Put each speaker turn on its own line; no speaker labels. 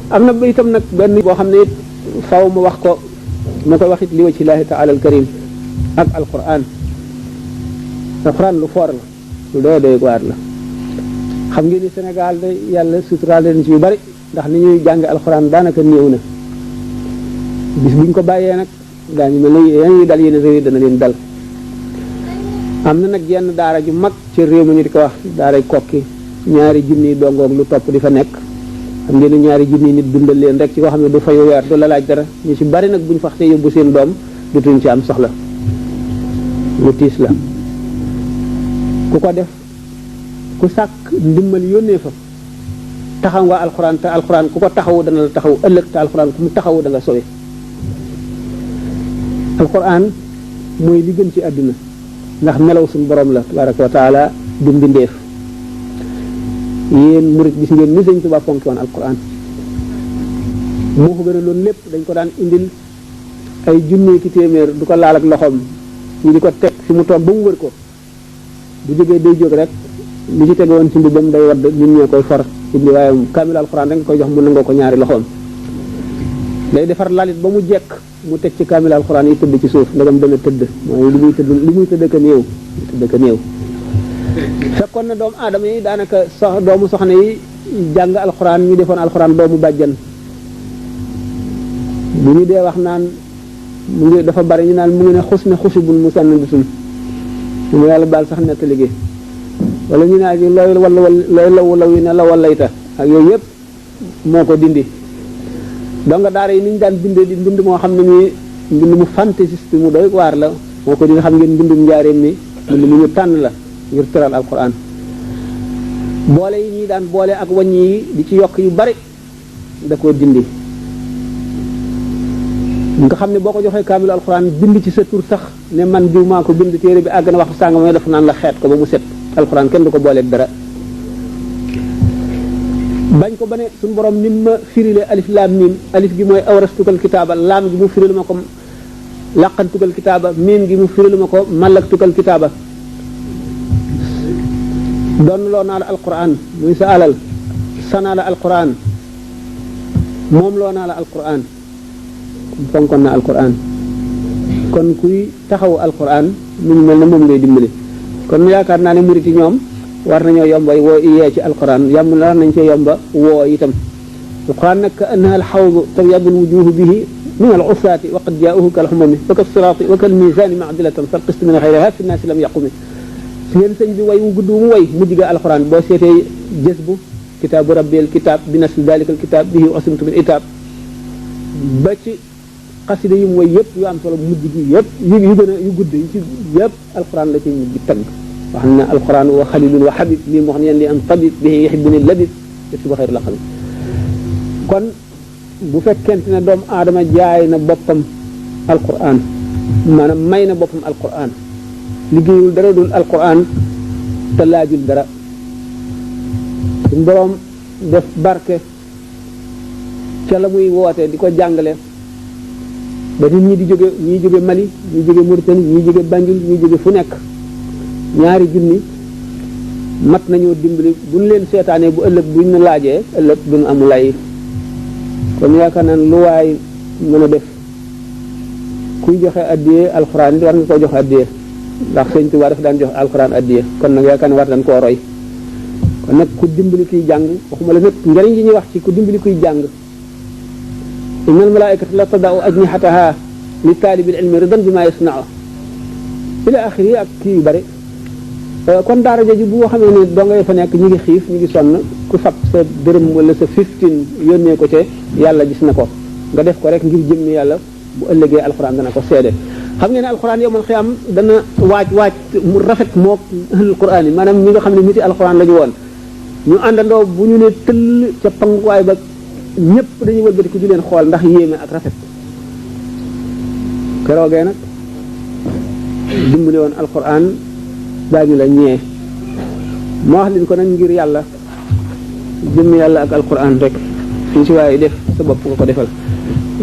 am na itam nag benn boo xam ne it faw ma wax ko ma koy wax it li wa ci laahi taala al karim ak alquran lu foor la lu doy doy waar la xam ngeen ni Sénégal de yàlla suturaal leen ci yu bari ndax ni ñuy jàng alquran daanaka néew na bis buñ ko bàyyee nag daañu mel ne yéen dal yéen réew dana leen dal am na nag yenn daara ju mag ci réew mi ñu di ko wax daaray Kokki 2 junni dongoog lu topp di fa nekk xam ngeen ne 2 junni nit dundal leen rek ci koo xam ne du fayu weer du la laaj dara ñu ci bari nag buñ faxtee yóbbu seen doom dutuñ ci am soxla lu tiis la ku ko def ku sàkk ndimbal yónnee fa taxaw nga alxuraan te alxuraan ku ko taxawu dana la taxaw ëllëg te alxuraan ku mu taxawu da nga sowe alxuraan mooy li gën ci àdduna ndax melaw suñu borom la tabaraka wa taala du mbindeef yéen murit gis ngeen ni Sëñ Tuubaa fonki woon alxuraan moo ko gën a loolu lépp dañ ko daan indil ay junne ki téeméer du ko laal ak loxoom ñu di ko teg fi mu toog ba mu wër ko bu jógee day jóg rek li ci tege woon ci mbubam day wadd ñun ñoo koy for indi waaye kaamil alxuraan rek nga koy jox mu nangoo ko 2 loxoom day defar lalit ba mu jekk mu teg ci kaamil alxuraan yi tëdd ci suuf ndagam dana tëdd mooy li muy tëdd ka néew fekkoon na doomu aadama yi daanaka doomu soxna yi jàng alxuraan ñu defoon alxuraan doomu bàjjan bu ñu dee wax naan mu ngi dafa bari ñu naan mu ngi ne xus ne xusubun mu sànn bisul mu yàlla baal sax nett liggéey wala ñu naa ji looy law yi ne la wallayta ak yooyu yëpp moo ko dindi donc daara yi ni ñu daan bindee di mbind moo xam ne nii mbind mu fantaisiste mu doy waar la moo ko dindi xam ngeen mbindum njaareem mi mbind mu ñu tànn la ngir tëral alquran boole yi ñuy daan boole ak wàññi yi di ci yokk yu bari da koo dindi nga xam ne boo ko joxee kaamilu alquran bind ci sa tur sax ne man diw maa ko bind téere bi àgg na waxtu sàngam mooy dafa naan la xeet ko ba mu set alquran kenn du ko booleeg dara bañ ko ba ne suñu borom nim ma firile alif laam miim alif gi mooy awrastukal kitaaba laam gi mu firil ma ko laqantukal kitaaba miim gi mu firil ma ko malaktukal kitaaba doon loo naa la alquran muy sa alal sanaa la alquran moom loo naa la alquran fonkoon na alquran kon kuy taxawu alquran mu ngi mel ne moom ngay dimbali kon yaakaar naa ne murit yi ñoom war nañoo yomba woo yee ci alquran yam la nañ ci yomba woo itam alquran nag ka annaha alxawdu tabyadul wujuhu bihi min al usaati wa qad jaauhu kal xumami wa kal siraati wa kal misaani macdilatan fal qist min xayriha fi nnaasi lam yaqumi si ngeen sëñ bi way wu gudd mu way mujj ga alquran boo seetee jës bu kitaabu rabbil kitaab bi nasli dalika al kitaab bihi asimtu bil itaab ba ci xasida yi mu way yëpp yu am solo mujj gi yëpp yu gën a yu gudd yi ci yëpp alquran la ci mujj tagg wax na alquran wa xalilun wa xabib lii moo xam ne li am tabib bihi yuhibbuni labib yëpp si ba xayru la xam kon bu fekkente ne doomu aadama jaay na boppam alquran maanaam may na boppam alquran liggéeyul dara dul alquran te laajul dara suñ boroom def barke ca la muy woote di ko jàngale ba nit ñi di jóge ñii jóge Mali ñii jóge Mauritanie ñii jóge Banjul ñii jóge fu nekk 2 junni mat nañoo dimbali buñ leen seetaanee bu ëllëg buñ na laajee ëllëg duñ am lay kon yaakaar naa lu waay mën a def kuy joxe addiyee alxuraan it war nga koo joxe addiyee ndax Sëñ Tuubaa dafa daan joxe alxuraan addiyee kon nag yaakaar ne war dañ koo roy kon nag ku dimbali kuy jàng waxuma la nag njëriñ li ñuy wax ci ku dimbali kuy jàng inna al malaikata la tada'u ajnihataha li taalibil ilmi ridan bi ma yasna'u ila axiri ak kii yu bari kon daara jooju bu xamee ne doo ngay fa nekk ñu ngi xiif ñu ngi sonn ku fab sa dërëm wala sa 15 yónnee ko ca yàlla gis na ko nga def ko rek ngir jëmmi yàlla bu ëllëgee alxuraan dana ko seede xam ngeen ne alxuraan yow man xiyam dana waaj mu rafet mook ahlul quraan yi maanaam ñi nga xam ne niti alxuraan la ñu woon ñu àndandoo bu ñu ne tëll ca panguwaay ba ñëpp dañuy wëlbati ku di leen xool ndax yéeme ak rafet keroogee nag dimbali woon alxuraan daañu la ñee moo wax leen ko nag ngir yàlla jëmm yàlla ak alxuraan rek fii si waaye def sa bopp nga ko defal